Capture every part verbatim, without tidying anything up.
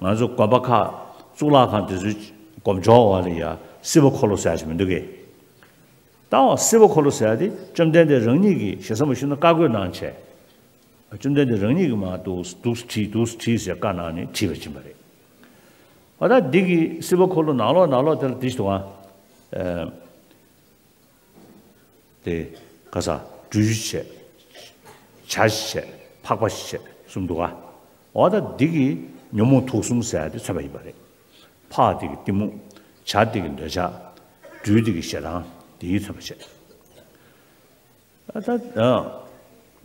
ང་ཚོ་དགོན་པ་ཁག་གཙུག་ལག་ཁང་དེ་ཚོའི་སྒོམ་ཆོག་བ་ལ་ཡ་སྲིད་པ་འཁོར་ལོ་ཟེར་ཡ་ཞིག་མི་འདུག་གས། ད་འོ་སྲིད་པ་འཁོར་ལོ་ཟེར་ཡ་དེ་བཅོམ་ལྡན་འདས་རང་ཉིད་ཀྱིས་ཞེ་ས་མ་ཞུ་ན་བཀའ་བཀོད་གནང་བྱས། བཅོམ་ལྡན་འདས་རང་ཉིད་ཀྱིས་མ་འདུག་འདུག་བྲིས་འདུག་བྲིས་ཟེར་བཀའ་གནང་ནས་བྲིས་པ་ཕྱིན་པ་རེད། འོ་ད་འདི་གི་སྲིད་པ་འཁོར་ལོ་ནང་ལོགས་ནང་ལོགས་དེ་ལ་འདི་ཞིག་འདུག་ཨ། དེ་ག་ས་སྦྲུལ་བྱས། བྱ་བྱས། ཕག་པ་བྱས་གསུམ་འདུག་ག་འོ་ད་འདི་གི་ཉོན་མོངས་དུག་གསུམ་ཟེར་ཡ་དེ་མཚོན་པ་ཡིན་པ་རེད། ཕག་དེ་གི་གཏི་མུག་བྱ་དེ་གི་འདོད་ཆགས། སྦྲུལ་དེ་གི་ཞེ་སྡང་། དེའི་མཚོན་པ་བྱས།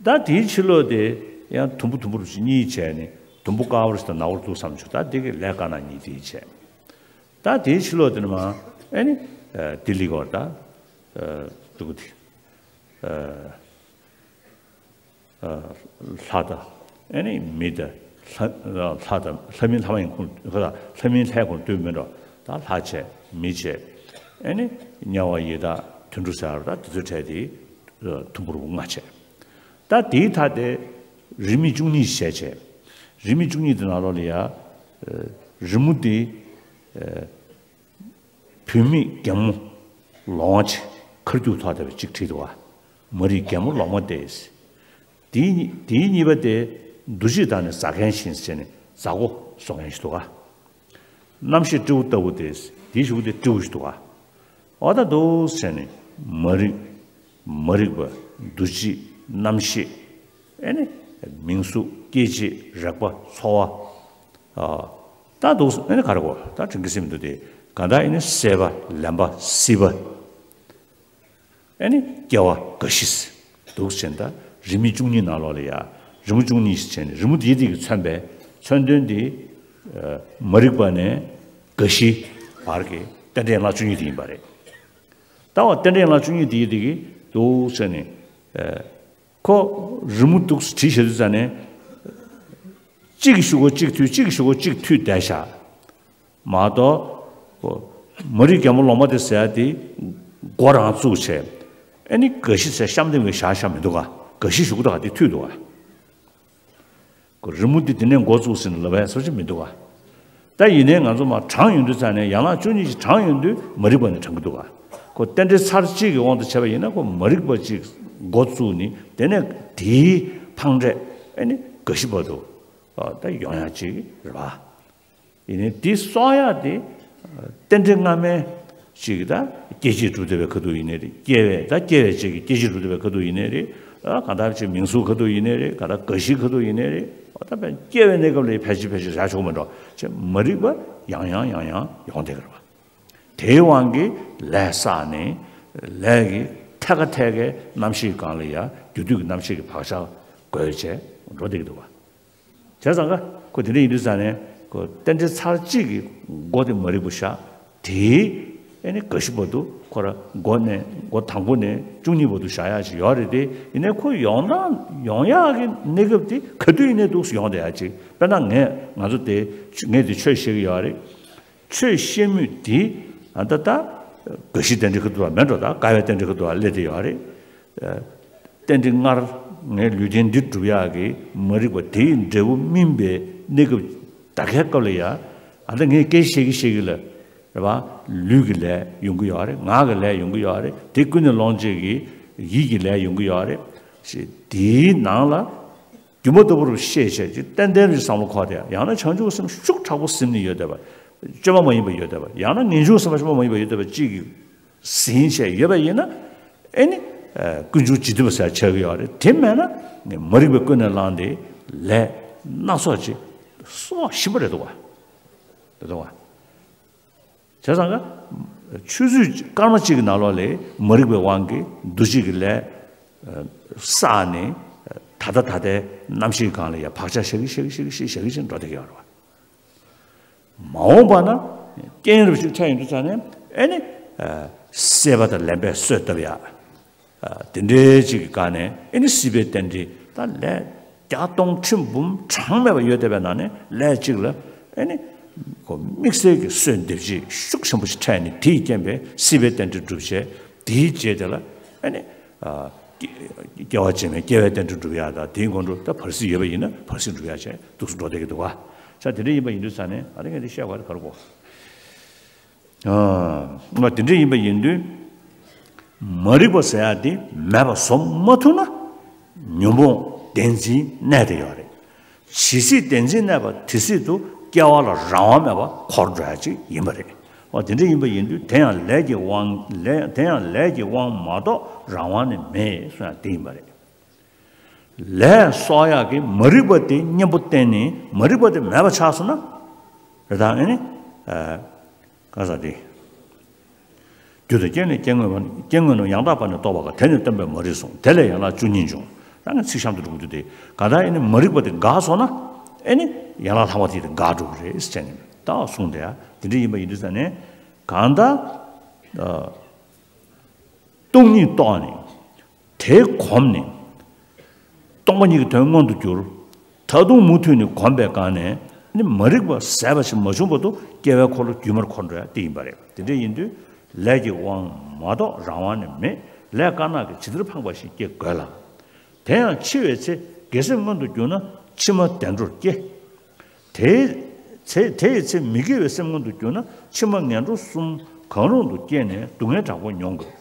ད་ད་དེའི་ཕྱི་ལོགས་དེ་ཡང་དུམ་བུ་དུམ་བུ་རུ་གཉིས་བྱས་ནས་དུམ་བུ་དཀར་བོ་ཞིག་དང་ནག་པོ་འདུག་བསམ་བྱུང་། ད་དེ་གི་ལས་དཀར་ནག་གཉིས་དེའི་བྱས། ད་དེའི་ཕྱི་ལོགས་དེ་ནི་མ་ཨེ་ནི་ལྡི་ལི་གོར་ད་འདུག་དེ། ལྷ་དང་། ཨེ་ནི་མི་དང་། ལྷ་ལྷ་དང་། ལྷ་མིན་ལྷ་མ་ཡིན་ཁོང་། ལྷ་མིན་ལྷའི་ཁོང་དུ་མིན་འགྲོ། ད་ལྷ་བྱས། མི་བྱས། ཨེ་ནི་དམྱལ་བ་ཡི་དྭགས་དུད་འགྲོ་ཟེར་བ་ད་དེ་ཚོའི་གྲས་དེ་དུམ་བུར་ལྔ་བྱས། ད་དེའི་མཐའ་དེ་རིས་མེད་བཅུ་གཉིས་བྱས་བྱས། རིས་མེད་བཅུ་གཉིས་དེ་ནང་ལོགས་ལ་ཡ། རི་མོ་དེ། བུད་མེད་རྒན་མོ་ལོང་བ་ཅིག་ཁར་རྒྱུག་ཐོག་བསྡད་པ་ཅིག་བྲིས་འདུག་ག་མ་རིག་རྒན་མོ་ལོང་བ་སྟེ། དེའི་གཉིས་དེའི་གཉིས་པ་དེ་འདུ་བྱེད་དང་ནི་ཟ་མཁན་བཞིན་ཟེར་ནས་ཟ་སྒོ་བཟོ་མཁན་ཞིག་འདུག་ག་རྣམ་ཤེས་སྤྲེའུ་ལྟ་བུ་སྟེ། དེའི་གཞུག་དེ་སྤྲེའུ་ཞིག་འདུག་ག་འོ་ད་འདུག་ཟེར་ནས་མ་རིག་མ་རིག་པ། འདུ་བྱེད། རྣམ་ཤེས། ཨེ་ནི་མིང་གཟུགས། སྐྱེ་མཆེད། རེག་པ། ཚོར་བ། ད་འདུག་ཨེ་ནི་ག་རེ་གོ་ད་དྲན་གྱི་སེམས་འདུག་སྟེ། གང་ལྟར་ཨེ་ནི་སྲེད་པ། ལེན་པ། སྲིད་པ། ཨེ་ནི་སྐྱེ་བ་རྒ་ཤི། འདུག་ཟེར་ད་རིས་མེད་བཅུ་གཉིས་ནང་ལོགས་ལ་ཡ། རི་མོ་བཅུ་གཉིས་ཤིག་བྱས་ནས་རི་མོ་དེའི་སྟེང་གི་མཚོན་པའི་མཚོན་དོན་དེ། མ་རིག་པ་ནས་རྒ་ཤི་བར་གྱི་རྟེན་འབྲེལ་ཡན་ལག་བཅུ་གཉིས་དེ་ཡིན་པ་རེད། ད་བ་རྟེན་འབྲེལ་ཡན་ལག་བཅུ་གཉིས་དེའི་སྟེང་གི་འདུག་ཟེར་ནས། ཁོ་རི་མོ་འདུག་བྲིས་བཞག་དུས་ཙ་ནས། གཅིག་གི་གཞུག་གུ་གཅིག་མཐུད། གཅིག་གི་གཞུག་གུ་གཅིག་མཐུད་བསྡད་བཞག་མ་གཏོགས། མ་རིག་རྒན་མོ་ལོང་བ་དེ་ཟེར་ཡ་དེ་མགོ་རང་བཙུགས་བྱས། ཨེ་ནི་རྒ་ཤི་ཟེར་གཤམ་སྟེང་གི་བཞག་བཞག་མི་འདུག་ག་རྒ་ཤི་གཞུག་གུ་དང་དེ་མཐུད་འདུག་ག་རི་མོ་དེ་དེ་ནས་མགོ་བཙུགས་ཟིན་ལབ་ཡ་སོ་ཅི་མི་འདུག་ག་ད་ཡིན་ནའི་ང་ཚོ་མར་དྲངས་ཡོང་དུས་ཙ་ནས་ཡན་ལག་བཅུ་གཉིས་ཤིག་དྲངས་ཡོང་དུས་མ་རིག་པ་ནས་དྲངས་ཀྱི་འདུག་ག་ཁོ་རྟེན་འབྲེལ་ཚར་གཅིག་གི་དབང་དུ་བྱས་པ་ཡིན་ན་ཁོ་མ་རིག་པ་གཅིག་མགོ་བཙུགས་ནས་དེ་ནས་དེའི་འཕངས་འབྲས་ཨེ་ནི་རྒ་ཤི་བར་དུ་ད་ཡོང་ཡ་གཅིག་རེད་པ། ཡིན་ནའི་དེ་གསོག་ཡ་དེ་རྟེན་འབྲེལ་སྔ་མའི་ཅིག་ད་སྐྱེ་མཆེད་གྲུབ་བསྡད་པའི་ཁ་ཐུག་ཡིན་ནའི་རེད། སྐྱེ་བའི་ད་སྐྱེ་བའི་ཅིག་གི་སྐྱེ་མཆེད་གྲུབ་བསྡད་པའི་ཁ་ཐུག་ཡིན་ནའི་རེད། གང་ལྟར་ཅིག་མིང་གཟུགས་ཁ་ཐུག་ཡིན་ནའི་རེད། གང་ལྟར་རྒ་ཤིའི་ཁ་ཐུག་ཡིན་ནའི་རེད། ད་སྐྱེ་བའི་གནས་སྐབས་ལ་ཕལ་ཆེར་ཕལ་ཆེར་བཞག་ཆོག་མི་འགྲོ། ཅིག་མ་རིག་པ་ཡང་ཡང་ཡང་ཡང་ཡོང་བསྡད་ཀྱི་རེད་པ། དེའི་དབང་གིས་ལས་བསགས་ནས་ལས་ཀྱི་ཐད་ཀ་ཐད་ཀའི་རྣམ་ཤེས་སྒང་ལ་ཡ་རྒྱུ་དུས་ཀྱི་རྣམ་ཤེས་ཀྱི་བག་ཆགས་བསྒོས་བྱས་འགྲོ་བསྡད་ཀྱི་འདུག་པ། བྱས་ཙང་ཀ་ཁོ་དེ་འདྲ་ཡིན་དུས་ཙང་ནས་ཁོ་རྟེན་འབྲེལ་ཚར་གཅིག་གི་མགོ་དེ་མ་རིག་པ་བཞག་དེའི་ཨེ་ནི་རྒ་ཤི་བར་དུ་ཁོ་ར་མགོ་ནས་མགོ་དང་པོ་ནས་བཅུ་གཉིས་བར་དུ་བཞག་ཡག་ཅིག་ཡོད་རེད་དེ། ཡིན་ནའི་ཁོ་ཡོང་སྟངས་ཡོང་ཡག་གི་གནས་སྐབས་དེ་ག་དུས་ཡིན་ནའི་འདུག་སེ་ཡོང་བསྡད་ཡག་ཅིག་དཔེར་ན་ངས་ང་ཚོ་དེ་ངས་དེ་ཆོས་བཤད་ཀྱི་ཡོད་རེད། ཆོས་བཤད་མུས་དེ་ཨ་ད་ལྟ་རྒ་ཤིའི་རྟེན་འབྲེལ་ཁ་ཐུག་ལ་མེད་འགྲོ། ད་དགའ་བའི་རྟེན་འབྲེལ་ཁ་ཐུག་ལ་སླེབས་བསྡད་ཡོད་རེད། རྟེན་འབྲེལ་སྔར་ངའི་ལུས་རྟེན་འདི་སྒྲུབ་ཡག་གི་མ་རིག་པ་དེའི་འབྲས་བུ་སྨིན་པའི་གནས་སྐབས་ད་གའི་སྐབས་ལ་ཡ། ཨ་ད་ངས་སྐད་ཆ་བཤད་ཀྱི་བཤད་ཀྱི་ལ་རེད་པ། ལུས་ཀྱི་ལས་ཡོང་གི་ཡོད་རེད། ངག་གི་ལས་ཡོང་གི་ཡོད་རེད། དེ་ཀུན་ནས་བསླངས་བྱས་ཀྱི་ཡིད་ཀྱི་ལས་ཡོང་གི་ཡོད་རེད། ཞེས་དེའི་ནང་ལ་སྒྱུ་མ་ལྟ་བུར་ཤེས་བྱས་ཀྱི་ཏན་ཏན་རེད་བསམ་བློ་འཁོར་དེ། ཡང་ན་བྱང་ཆུབ་སེམས་ཤུགས་དྲག་པོ་ཟིན་ནས་ཡོད་བསྡད་པ། སྤྱོད་པ་མ་ཡིན་པ་ཡོད་བསྡད་པ། ཡང་ན་ངེས་འབྱུང་སེམས་པ་སྤྱོད་པ་མ་ཡིན་པ་ཡོད་བསྡད་པ་གཅིག་གིས་ཟིན་བྱས་ཡོད་པ་ཡིན་ན། ཨེ་ནི། ཀུན་འབྱུང་འཇིག་རྟེན་པ་ཟེར་ཆགས་ཀྱི་ཡོད་རེད། དེ་མེད་ན་མ་རིག་པའི་ཀུན་ནས་བསླངས་ཏེ་ལས་སྣ་ཚོགས་ཅིག་གསོག་བཞིན་པ་རེད་འདུག་བ། རེད་འདུག་བ། བྱས་ཙང་ཀ་ཆུ་ཚོད་སྐར་མ་གཅིག་གི་ནང་ལོགས་ལ་མ་རིག་པའི་དབང་གིས་འདུ་བྱེད་ཀྱི་ལས་བསགས་ནས་ད་ལྟ་ད་ལྟའི་རྣམ་ཤེས་སྒང་ལ་ཡ་བག་ཆགས་ཞེ་གི་ཞེ་གི་ཞེ་གི་ཞེ་གི་ཞེ་གི་ཅིག་འགྲོ་བསྡད་ཀྱི་ཡོད་རེད་བ། མ་འོངས་པ་ན་རྐྱེན་རབ་ཅིག་འཕྲད་ཡོང་དུས་ཙང་ནས་ཨེ་ནི། སྲེད་པ་དང་ལེན་པའི་གསོས་བཏབ་ཡ། དེ་འདྲའི་ཅིག་གི་སྒང་ནས་ཨེ་ནི་སྲིད་པའི་རྟེན་འབྲེལ་ད་ལས་བརྒྱ་སྟོང་ཁྲི་འབུམ་གྲངས་མེད་པ་ཡོད་བསྡད་པའི་ནང་ནས་ལས་གཅིག་ལ་ཨེ་ནི། ཁོ་དམིགས་བསལ་གྱི་གསོས་འདེབས་བྱེད་ཤུགས་ཆེན་པོ་ཞིག་འཕྲད་ནས་དེའི་རྐྱེན་པས་སྲིད་པའི་རྟེན་འབྲེལ་འགྲུབ་བྱས། དེའི་རྗེས་དེ་ལ་ཨེ་ནི། སྐྱེ་བ་རྗེས་མའི་སྐྱེ་བའི་རྟེན་འབྲེལ་འགྲུབ་ཡ་དང་དེའི་འགོ་འགྲོ་ད་བར་སྲིད་ཡོད་པ་ཡིན་ན་བར་སྲིད་འགྲུབ་ཡ་བྱས་འདུག་སེ་འགྲོ་བསྡད་ཀྱི་འདུག་ག་ས་དེ་འདྲ་ཡིན་པ་ཡིན་དུས་ས་ནས་ཨ་རེ་ངས་འདི་བཤད་པ་དེ་ག་རེ་གོ། ཨ་དེ་འདྲ་ཡིན་པ་ཡིན་དུས། མ་རིག་པ་ཟེར་ཡ་དེ་མེད་པ་བཟོ་མ་ཐུབ་ན། ཉོན་མོངས་བདེན་འཛིན་གནས་བསྡད་ཡོད་རེད། ཇི་སྲིད་བདེན་འཛིན་གནས་པ་དེ་སྲིད་དུ་སྐྱེ་བ་ལ་རང་དབང་མེད་པ་འཁོར་འགྲོ་ཡ་ཅིག་ཡིན་པ་རེད། འོ་དེ་འདྲ་ཡིན་པ་ཡིན་དུས་དེ་ཡང་ལས་ཀྱི་དབང་ལས་དེ་ཡང་ལས་ཀྱི་དབང་མ་གཏོགས་རང་དབང་ནི་མེད་གསུངས་ཡ་དེ་ཡིན་པ་རེད། ལས་གསོག་ཡག་གི་མ་རིག་པ་དེ་གཉེན་པོ་བསྟེན་ནས་མ་རིག་པ་དེ་མེད་པ་ཆགས་སོང་ན། རེད་ད་ཨེ་ནི། ག་ས་དེ། རྒྱུ་དང་རྐྱེན་ནི་སྐྱེ་དངོས་པ་སྐྱེ་དངོས་རྣམས་ཡང་དག་པར་ནི་རྟོགས་པ་དགའ། དེ་ནི་སྟོན་པས་མ་རིག་གསུངས། དེ་ལས་ཡན་ལག་བཅུ་གཉིས་འབྱུང་། ད་ངས་ཚིག་གཤམ་དུ་འགྲོ་གི་འདུག་སྟེ་གང་ལྟར་ཨེ་ནི་མ་རིག་པ་དེ་འགག་སོང་ན་ཨེ་ནི་ཡན་ལག་ལྷག་པ་དེ་དེ་འགག་འགྲོ་གི་རེད་ཟེར་ནས་ད་གསུངས་དེ་ཡ་དེ་འདྲ་ཡིན་པ་ཡིན་དུས་ཙང་ནས་གང་ལྟར། སྟོང་ཉིད་རྟོགས་ནས། དེ་གོམས་ནས། སྟོང་པ་ཉིད་ཀྱི་དོན་མངོན་དུ་གྱུར། ད་དུང་མུ་མཐུད་ནས་གོམས་པའི་སྒང་ནས་ནི་མ་རིག་པ་ཟད་པ་ཞིག་མ་བྱུང་བར་དུ་སྐྱེ་བའི་འཁོར་ལོ་རྒྱུན་མར་འཁོར་འགྲོ་ཡ་དེ་ཡིན་པ་རེད། དེ་འདྲ་ཡིན་དུས་ལས་ཀྱི་དབང་མ་གཏོགས་རང་དབང་ནི་མེད། ལས་དཀར་ནག་གིས་ཇི་ལྟར་འཕངས་པ་བཞིན་སྐྱེ་དགོས་ལ། དེ་ཡང་འཆི་བའི་ཚེ་དགེ་སེམས་མངོན་དུ་གྱུར་ན་ཕྱི་མ་བདེ་འགྲོར་སྐྱེ། དེའི་ཚེ་དེ་ཡི་ཚེ་མི་དགེ་བའི་སེམས་མངོན་དུ་གྱུར་ན་ཕྱི་མ་ངན་འགྲོ་གསུམ་གང་རུང་དུ་སྐྱེས་ནས་སྡུག་བསྔལ་དྲག་པོ་མྱོང་དགོས།